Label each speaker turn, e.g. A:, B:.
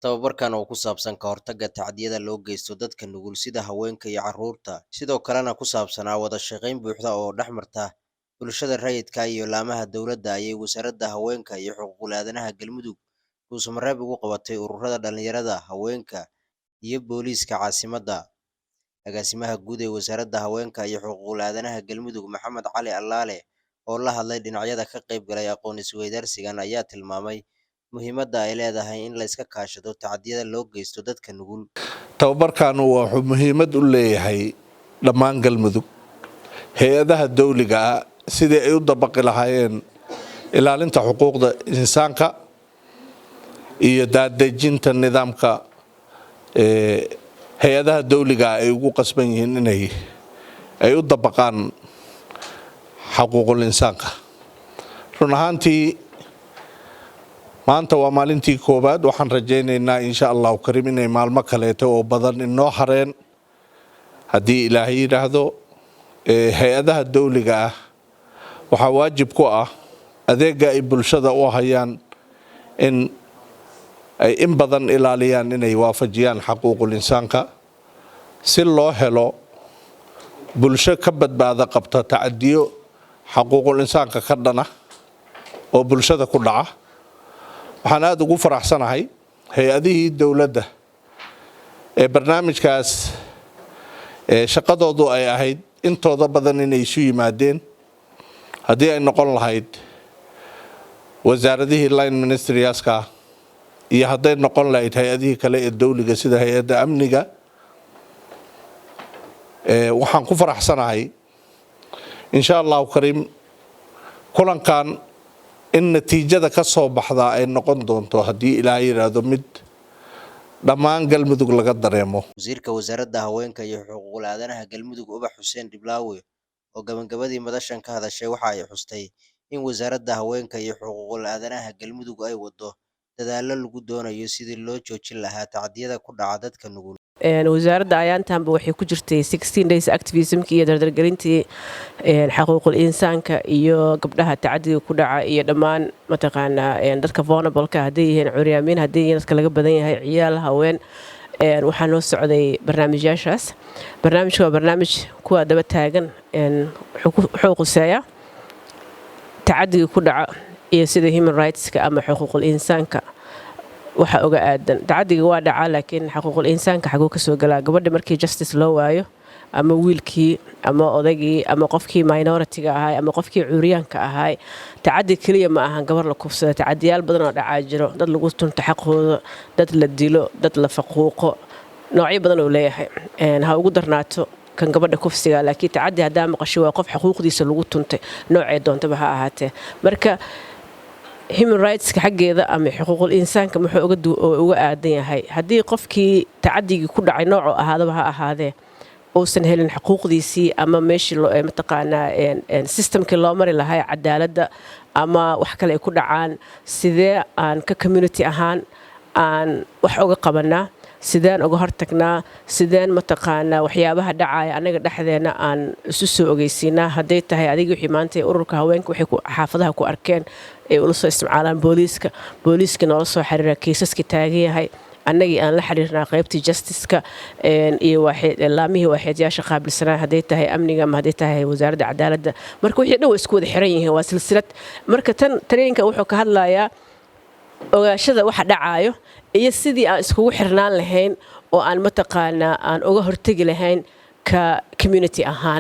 A: Tababarkan oo ku saabsan ka hortagga tacdiyada loo geysto dadka nugul sida haweenka iyo carruurta, sidoo kalena ku saabsanaa wada shaqayn buuxda oo dhex marta bulshada rayidka iyo laamaha dowladda, ayay Wasaaradda Haweenka iyo Xuquuqul Aadanaha Galmudug Dhuusamareeb ugu qabatay ururada dhalinyarada, haweenka iyo booliiska caasimadda. Agaasimaha guud ee Wasaaradda Haweenka iyo Xuquuqul Aadanaha Galmudug, Maxamed Cali Allaale, oo la hadlay dhinacyada ka qayb galay aqoon isweydaarsigan, ayaa tilmaamay muhiimadda ay leedahay in la iska kaashado tacdiyada loo geysto dadka nugul.
B: Tababarkan wuxuu muhiimad u leeyahay dhammaan Galmudug, hay-adaha dowliga ah, sidii ay u dabaqi lahaayeen ilaalinta xuquuqda insaanka iyo daadejinta nidaamka hay-adaha dowliga ah ay ugu qasban yihiin inay ay u dabaqaan xaquuqul insaanka. Run ahaantii, maanta waa maalintii koowaad. Waxaan rajaynaynaa, insha Allahu kariim, inay maalmo kaleeto oo badan inoo hareen haddii Ilaahay yidhaahdo. Hay-adaha dowliga ah waxaa waajib ku ah adeega ay bulshada u hayaan in ay in badan ilaaliyaan, inay waafajiyaan xaquuqul insaanka, si loo helo bulsho ka badbaado qabta tacadiyo xaquuqul insaanka ka dhana oo bulshada ku dhaca. Waxaan aada ugu faraxsanahay hay-adihii dowladda ee barnaamijkaas shaqadoodu ay ahayd intooda badan inay isu yimaadeen, haddii ay noqon lahayd wasaaradihii line ministries-ka iyo hadday noqon lahayd hay-adihii kale ee dowliga sida hay-adda amniga. Waxaan ku faraxsanahay, insha Allahu kariim, kulankan in natiijada ka soo baxdaa ay noqon doonto, haddii Ilaahay yidhaahdo, mid dhammaan Galmudug laga dareemo.
A: Wasiirka Wasaaradda Haweenka iyo Xuquuqul Aadanaha Galmudug, Ubax Xuseen Dhiblaawe, oo gabagabadii madashan ka hadashay, waxa ay xustay in Wasaaradda Haweenka iyo Xuquuqul Aadanaha Galmudug ay wado dadaallo lagu doonayo sidii loo joojin lahaa tacdiyada ku dhaca dadka nugul.
C: Wasaaradda ayaantanba waxay ku jirtay 16 days activismkii iyo dardargelintii xaquuqul insaanka iyo gabdhaha tacadiga ku dhaca iyo dhammaan mataqaanaa dadka vulnerableka, hadday yihiin curyaamiin, hadday yihiin dadka laga badan yahay, ciyaal, haween. Waxaa noo socday barnaamijyaashaas. Barnaamijka waa barnaamij kuwa daba taagan, wuxuu quseeyaa tacadiga ku dhaca iyo sida human rightska ama xuquuqul insaanka waxa uga aadan. Tacadiga waa dhacaa, laakiin xaquuqul insaanka xaguu kasoo galaa? Gabadha markii justice loo waayo, ama wiilkii ama odaygii ama qofkii minority-ga ahaay ama qofkii cuuryaanka ahaay, tacadi keliya ma ahan gabar la kufsada. Tacadiyaal badan oo dhacaa jiro: dad lagu tunto xaqooda, dad la dilo, dad la faquuqo, noocyo badan oo leeyahay. Ha ugu darnaato kan gabadha kufsiga, laakiin tacadi haddaa maqasho waa qof xuquuqdiisa lagu tuntay, noocee doontaba ha ahaatee. Marka human rightska xaggeeda ama xuquuqul insaanka muxuu uga aadan yahay haddii qofkii tacadigii ku dhacay, noocoo ahaadaba ha ahaadee, uusan helin xuquuqdiisii ama meeshii mataqaanaa systemkii loo mari lahaa cadaaladda ama wax kale ay ku dhacaan? Sidee aan ka community ahaan aan wax uga qabanaa? Sideen uga hortagnaa? Sideen mataqaanaa waxyaabaha dhacaya annaga dhexdeena aan isu soo ogeysiinaa? Hadday tahay adiga wixii maanta ururka haweenka waxay xaafadaha ku arkeen ay ula soo isticmaalaan booliiska, booliiska noola soo xiriira, kiisaska taagan yahay annagii aan la xiriirnaa qaybtii justiceka iyo laamihii waaxeedyaasha qaabilsanaa, hadday tahay amniga ama hadday tahay Wasaaradda Cadaaladda. Marka wixii dhan way isku wada xiran yihiin, waa silsilad. Marka tan traininka wuxuu ka hadlayaa ogaashada waxa dhacaayo iyo sidii aan iskugu xirnaan lahayn oo aan mataqaanaa aan uga hortegi lahayn ka community ahaan.